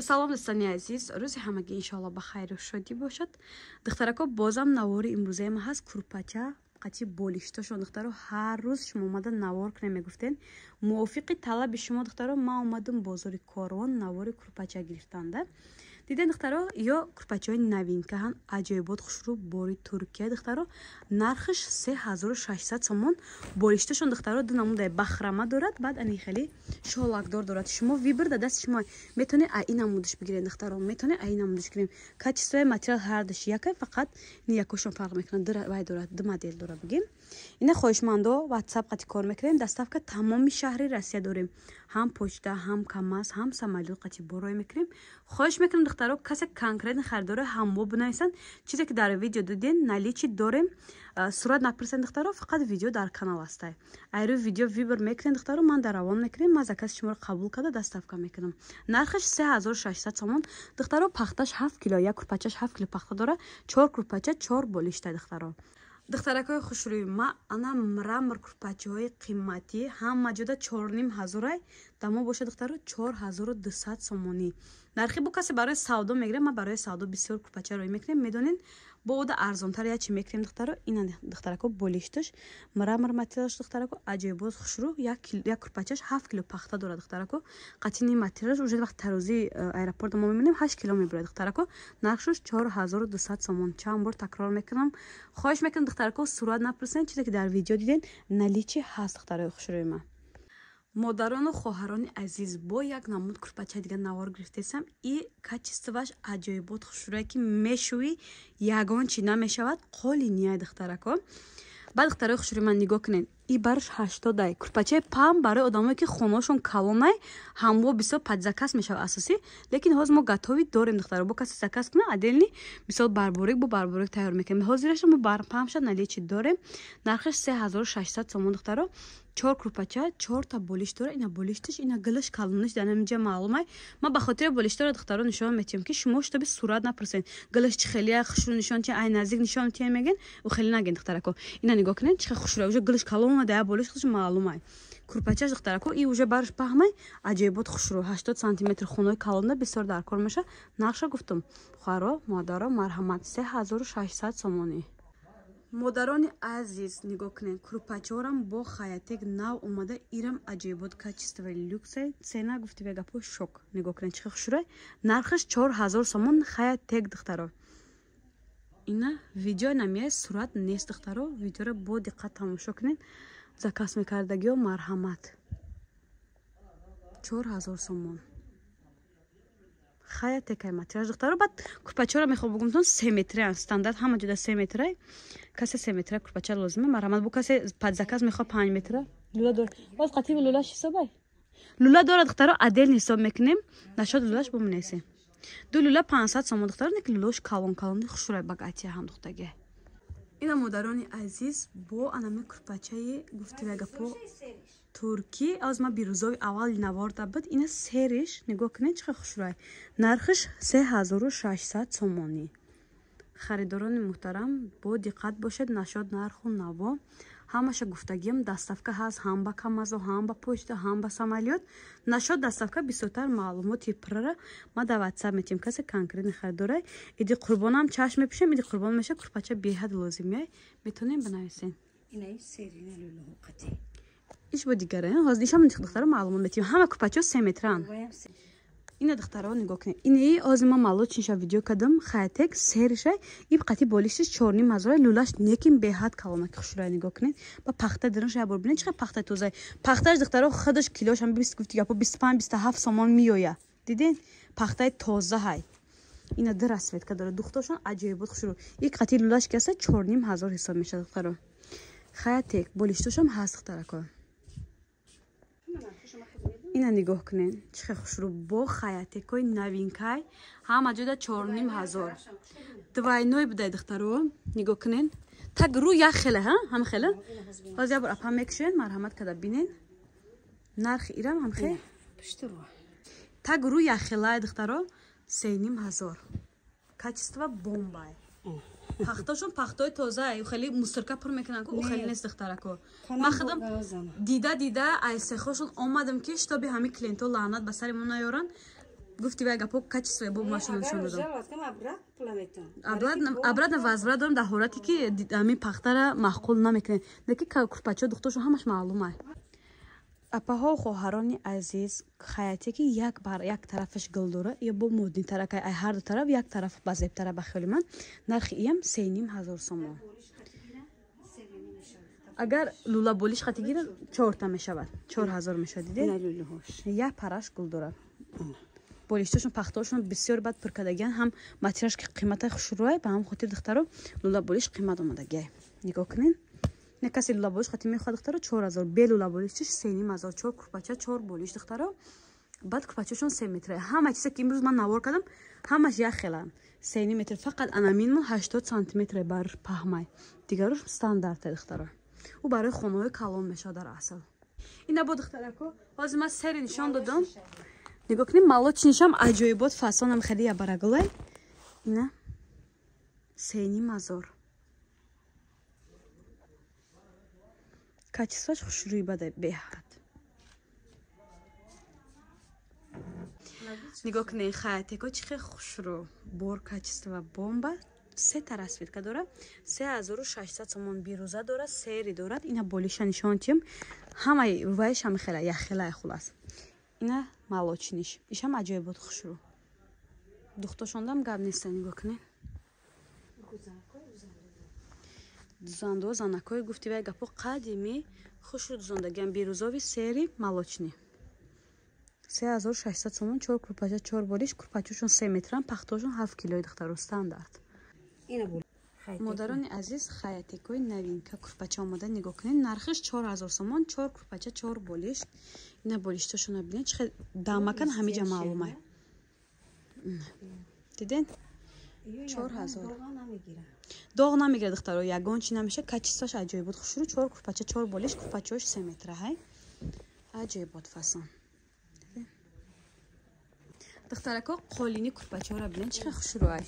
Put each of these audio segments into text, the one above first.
Салом, дӯстони азиз, рӯзи ҳамагӣ иншоалло ба хайру шодӣ бошад. Духтарако, бозам навори имрӯзаи ма ҳаст, курпача қати болиштошон. Духтаро, ҳар рӯз шумо омада навор кунем мегуфтен. Мувофиқи талаби шумо, духтаро, ман омадам бозори Корвон навори курпача гирифтанда. Диден, духтаро, ё курпачаҳои новинка ҳан, аҷоибот, хушрӯ, бори Туркия. Духтаро, нархаш 3600 сомон. Болиштошон, духтаро, ду намудаи бахрама дорад, баъд ани хеле шолакдор дорад. Шумо выбор да дасти шумо, метавонед а ин намудаш бигиред, духтаро, метавонед а ин намудаш гирем. Качество и материал ҳардаш якай, фақат ин якошон фарқ мекунад. Ду вай дорад, ду модел дорад, бигем. Ина хоҳишмандо Ватсап қати кор мекунем, доставка тамоми шаҳри Россия дорем, ҳам почта, ҳам КамАЗ, ҳам самолёт қати борой мекунем. Хоҳиш мекунем, духтаро, касе конкретно харидоро ҳамво бинависанд. Чизе ки дар видео диден, наличии дорем. Сурат напурсен, духтаро, фақат видео дар канал ҳастай. Айрӯи видео выбор мекунем, духтаро, ман дар равон мекунем, ман заказ шуморо қабул карда доставка мекунам. Нархаш 3600 сомон, духтаро. Пахташ 7 кило, як курпачаш 7 кило пахта дора, чор курпача, чор болишта, духтаро. Духтаракҳои хушрӯи ма, ана мрамор курпачаҳои қиматӣ, ҳама ҷода 4500-ай, дамо боша, духтаро, 4200 сомонӣ. Нархи бо касе барои савдо мегирем, ман барои савдо бисёр курпача рӯй мекунем, медонед, бо ода арзонтар ячи мекунем, духтаро. Ина, духтарако, болишташ мрамор материалаш, духтарако, аҷоибоз, хушрӯ, як курпачаш 7 кило пахта дорад, духтарако. Қатини материалаш уже вақти тарозии аэропорта мо мебинем, 8 кило мебурад, духтарако. Нархшуш 4200 сомон. Чанд бор такрор мекунам, хоҳиш мекунам, духтарако, сурат напурсен. Чизе ки дар видео диден, наличии ҳаст, духтарои хушрӯи ман. Модарону хоҳарони азиз, бо як намуд курпача дига навор гирифтесам. И качество аш аҷоибот, хушрӯе, ки мешӯӣ, ягон чи намешавад, қоли ния, духтарако. Баъд, духтарои хушрӯи ман, нигоҳ кунед, и барш 80-ай. Курпачаи пам барои одамое ки хонаошон калонай, ҳамво бисёр под заказ мешавад асосӣ, лекин ҳозир мо готовый дорем, духтаро. Бо касе заказ кунад отдельный, мисол, барборик, бо барборик тайёр мекунем. Ҳозираша мо памша наличии дорем. Нархаш 3600 сомон, духтаро. Чор курпача, чорта болиш дора. Ина болишташ, ина гилаш, калонаш дар ҳаминҷа маълумай. Ман ба хотири болиштора, духтаро, нишон метиҳам, ки шумо шутоби сурат напурсед, гилаш чӣ хелия хушрӯ нишон чи, ай наздик нишон тиҳем мегӯен, ӯ хеле наген, духтарако. Ина нигоҳ кунед, чӣ хел хушрӯ, уже гилаш калона, дая болиш худаш маълумай. Курпачаш, духтарако, и уже барш паҳмай, аҷоибот, хушрӯ, 80 сантиметр, хонаи калонда бисёр дар кор меша. Нархша гуфтум, хоҳаро, модаро, марҳамат, 3600 сомонӣ. Модарони азиз, нигоҳ кунед, курпачаорам бо Хаятек нав омада, ирам аҷоибот, качество и люксе, цена гуфти гапо шок. Нигоҳ кунед, чӣ хел хушрӯй. Нархаш 4000 сомон, Хаятек, духтаро. Ина видео намеяй, сурат нест, духтаро, видеоро бо диққат тамошо кунед. Заказ мекардагиё, марҳамат, 4000 сомон, Хаятекай материал, духтаро. Баъд курпачаро мехоҳам бугумтон, 3 метраан, стандарт ҳама ҷода 3 метрай. Касе 3 метра курпача лозима, марҳамат. Бу касе под заказ мехоҳ 5 метра, лула дор, боз қатиби лулаш ҳисобай, лула дорад, духтаро, отдельно ҳисоб мекунем. Нашод лулаш буминесем, ду лула 500 сомон, духтаро, нек лулош калон калони хушрӯй, багатия ҳам духтаге. Ина, модарони азиз, бо анами курпачаи гуфтива гапо туркӣ, аз ма бирӯзои аввали наворда буд. Ина сериш, нигоҳ кунед, чӣ хел хушрӯй. Нархиш 3600 сомонӣ. Харидорони муҳтарам, бо диққат бошед, нашод нарху наво ҳамаша гуфтагиам. Доставка ҳаст ҳам ба КамАЗо, ҳам ба почта, ҳам ба самолёт. Нашод доставка бисёртар маълумоти пурра ма дар Ватсап метиҳем. Касе конкретно харидорай, иди қурбонам чашм мепӯшем, иди қурбон меша, курпача беҳад лозимияй, метавонем бинависем. Иш бо дигаре ҳозир ишам, духтаро, маълумот метиҳем. Ҳама курпачаҳо 3 метран. Ина, духтаро, нигоҳ кунед, ини ҳозир ма маълут чинша видео кардам, Хаятек серишай, и қати болиштиш 4500-ай, лулаш некин беҳад калонаки хушрӯя. Нигоҳ кунед, ба пахта дарунша як бор бинед, чӣ қадр пахта тозай. Пахташ, духтаро, худаш килошам бист, гуфти гапо, 25, 27 сомон меоя. Диден, пахтаи тозаҳай. Ина ду расцветка дорад, духтошон аҷоибот, хушрӯ. И қати лулаш ки аста, 4500 ҳисоб мешавад, духтаро. Хаятек болиштошам ҳаст, духтарако. Ина нигоҳ кунед, чӣ хел хушрӯ, бо Хаятекҳои новинка й, ҳама ҷода 4500, двойной будай, духтаро. Нигоҳ кунед, так рӯ як хеле ҳама хеле. Ҳозир як бор апа мекушен, марҳамат када бинен. Нархи ирам ҳамхе, так рӯ як хелай, духтаро, 3500. Качество бомбай, пахтошон пахтои тоза, хеле мусорка пур мекунанд, ку хеле нест, духтарако. Ман худам дида дида ай сехошон омадам, ки чтобы ҳами клиентҳо лаънат ба сари мо наёранд. Гуфти вай гапо качествои бо машина нишон додам. Обратно возврат дорам дар ҳолате ки ҳамин пахтара маъқул намекунем. Лекин курпачаҳо духтошон ҳамаш маълум ай. Апаҳо хоҳарони азиз, хаятие ки як бар як тарафаш гул дора, ё бо моднитара ай ҳар ду тараф як тараф базебтара ба хиёли ман. Нархи иам 3,5 ҳазор сомон. Агар лула болиш хати гирад, 4та мешавад. 4000 мешавад, дидед? Як параш гул дорад. Болиштошон пахтаошон бисёр бад пуркардагиан, ҳам материалш ки қимата хушрӯай, ба ҳам хотир духтаро лула болиш қимат омадагиай. Нигоҳ кунед. Не касе лула болиш хати мехоҳад духтаро 4000, бе лула болиштиш 3,5 ҳазор, 4 курпача, 4 болиш духтаро. Баъд курпачашон 3 метра. Ҳама чизе ки имрӯз ман навор кардам, ҳамаш як хеланд. 3,5 метр, фақат анаминмо 80 сантиметр бар паҳмай. Дигарош стандарте духтаро. Ӯ барои хонаҳои калон мешавад дар асл. Ина бо духтарако, ҳозир ман сери нишон додам. Нигоҳ кунед, молочнишам аҷоибот фасонам хеле ябарагулай. Ина 3,5 ҳазор. Качествош хушрӯй бада беҳад. Нигоҳ кунед, хаятеко чӣ хел хушрӯ, бор качество бомба. Се та расцветка дора, 3600 сомон бирӯза дора, сери дорад. Ина болиша нишон тием, ҳамаи вайш ҳам хела яхелай хулас. Ина молочниш, ишам аҷоибот хушрӯ. Духтошондам гап неста, нигоҳ кунед. Дузандо занакҳои гуфти вай гапо қадимӣ хушрӯ дузондагиам бирӯзови сери молочни. 3600 сомон, 4 курпача, 4 болиш, курпачашон 3 метран, пахтошон 7 килои духтаро стандарт. Модарони азиз, хаятекои новинка курпача омода, нигоҳ кунед. Нархиш 4000 сомон, 4 курпача, 4 болиш. Ина болиштошона бинед, чӣ хел дамакан ҳамиҷа маълумай. Дидед? 4000. Доғ намегирад духтаро, ягон чи намеша, качествош аҷоибот хушрӯ, 4 курпача, 4 болиш, курпачаош 3 метра ҳай. Аҷоибот фасон. Духтарако, қолини курпачаҳоро бинед, чӣ хел хушрӯ ай.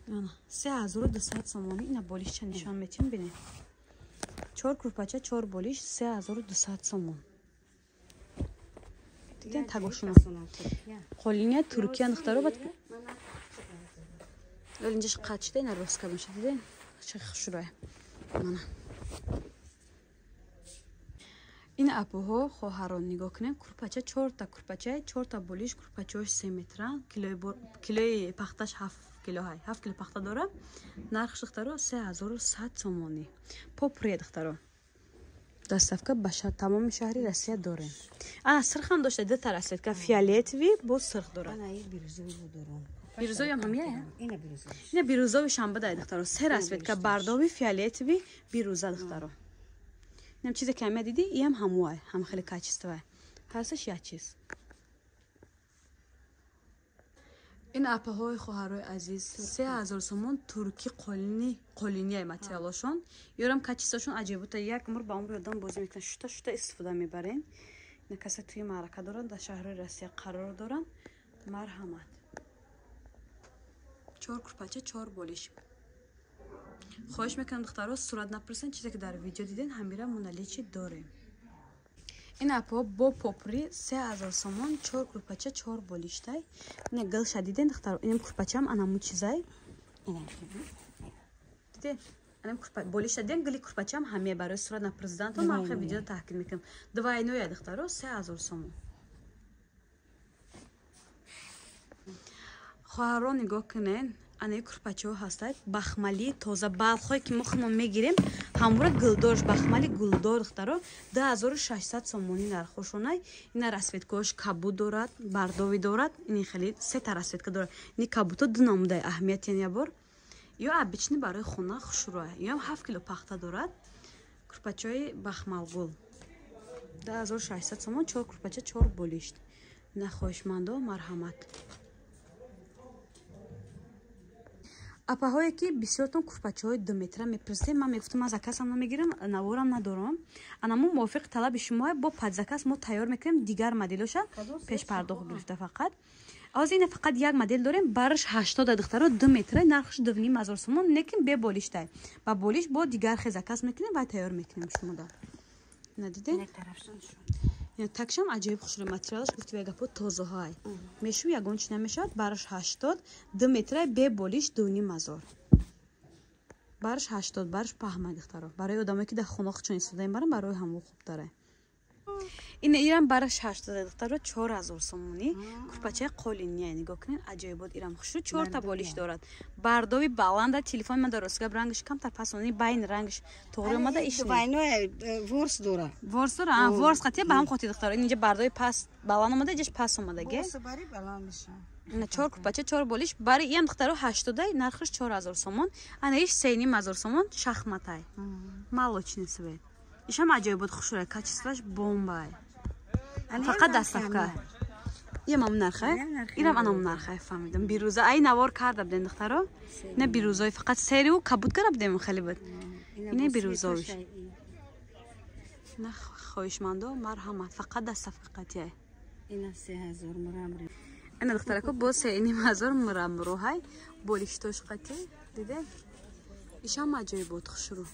3200 сомонӣ. Ина болишча нишон метиҳем, бинед. 4 курпача, 4 болиш, 3200 сомон. Диден тагошуна. Қолиния Туркия духтаро бад. Инҷаш қат шуда, ина рост кардам шуда, диден? Чӣ хушрӯя. Мана. Ин апоҳо хоҳарон нигоҳ кунем, курпача 4та курпача, 4та болиш, курпачаош 3 метра, килои пахташ 7 кило ҳай, 7 кило пахта дора. Нархш духтаро 3100 сомонӣ. Попре духтаро. Доставка ба тамоми шаҳри Россия дорем. А сирхам дошта, ду та расцветка, фиолетовый бо сирх дорад. Бирюзовиам ҳамия? Ина бирюзови шанба дай духтаро. Се расцветка, бардови, фиолетовый, бирюза духтаро. Инам чизе ки ҳамия дидӣ, иам ҳамуай, ҳам хеле качествоай. Ҳасташ як чиз. Ин апаҳои хоҳарои азиз, 3000 сомон турки қолинияи материалошон. Ёрам качествошон аҷоибота, як умр ба умри одам бозӣ мекунад. Шута шута истифода мебарен. Ина каса туи маърака доранд, дар шаҳрҳои Россия қарор доранд. Марҳамат. 4 курпача, 4 болиш. Хоҳиш мекунам духтаро, сурат напурсен, чизе ки дар видео диден, ҳамира мо наличи дорем. Ин апо бо попри 3000 сомон, 4 курпача, 4 болиштай. Ина гилша диден духтаро, инам курпачаам анаму чизай. Диден? Анам болишта диден, гили курпачаам ҳамия барои сурат напурсидантон, ман хел видео таҳқиқ мекунам. Двойноя духтаро 3000 сомон. Хоҳарон нигоҳ кунед, анаи курпачаҳо ҳастанд бахмали тоза, балхое ки мо худмон мегирем, ҳамвора гулдорш, бахмали гулдор духтаро 2600 сомонӣ нархошонай. Ина расцветкаҳош кабуд дорад, бардови дорад, ини хеле се та расцветка дорад. Ини кабудҳо ду намудаи аҳамияти ябор. Ё обычный барои хона хушрӯя, ёам 7 кило пахта дорад. Курпачаҳои бахмалгул 2600 сомон, 4 курпача, 4 болишт. Ина хоҳишмандо марҳамат. Апаҳое ки бисёртон курпачаҳои 2 метра мепурсед, ман мегуфтам ман заказам намегирам, наворам надорам. Анамо мувофиқи талаби шумо бо подзаказ мо тайёр мекунем дигар моделоша пешпардохт гирифта фақат. Ҳозир ина фақат як модел дорем, бараш 80 духтаро 2 метра, нархш 2,5 ҳазор сомон, лекин бе болиштай. Ба болиш бо дигар хел заказ мекунем ва тайёр мекунем шумода. Ина дидед? Такшам аҷоиб хушро, материалаш, гуфти вай гапо, тозаҳай. Мешу, ягон чи намешавад. Бараш 80, 2 метра, бе болиш 2500. Бараш 80, бараш паҳмай, духтаро. Барои одамое ки дар хона хучон истода мебаранд, барои ҳамо хуб дора. Ин ирам бараш 80, духтаро, 4000 сомонӣ. Курпачаи қолиния, нигоҳ кунед, аҷоибот, ирам хушрӯ, чорта болиш дорад. Бардови баланда. Телефони ман дар ростгап рангаш камтар пасони, байн рангаш тоғри омада иш. Ворс дора. Ворс дора, ворс қатия, ба ҳам хотир, духтаро, инҷа бардови пас баланд омада, иҷаш пас омадаге. Чор курпача, чор болиш. Бари иам, духтаро, 80-ай, нархаш 4000 сомон. Ана иш 3500 сомон, шахматай, молочный цвет. Ишам аҷоибот, хушрӯя, качествоаш бомбай, фақат доставка. Иам нархай, ирам анам нархай, фаҳмидам. Бирӯза ай навор карда будем, духтаро, ина бирӯзои, фақат сериу кабуд кара будем, хеле буд. Ина бирӯзовиш. На, хоҳишмандо, марҳамат, фақат доставка қатияй. Ина, духтарако, боз 3500, мрамрӯҳай, болиштош қатӣ, дидем, ишам аҷоибот, хушрӯ.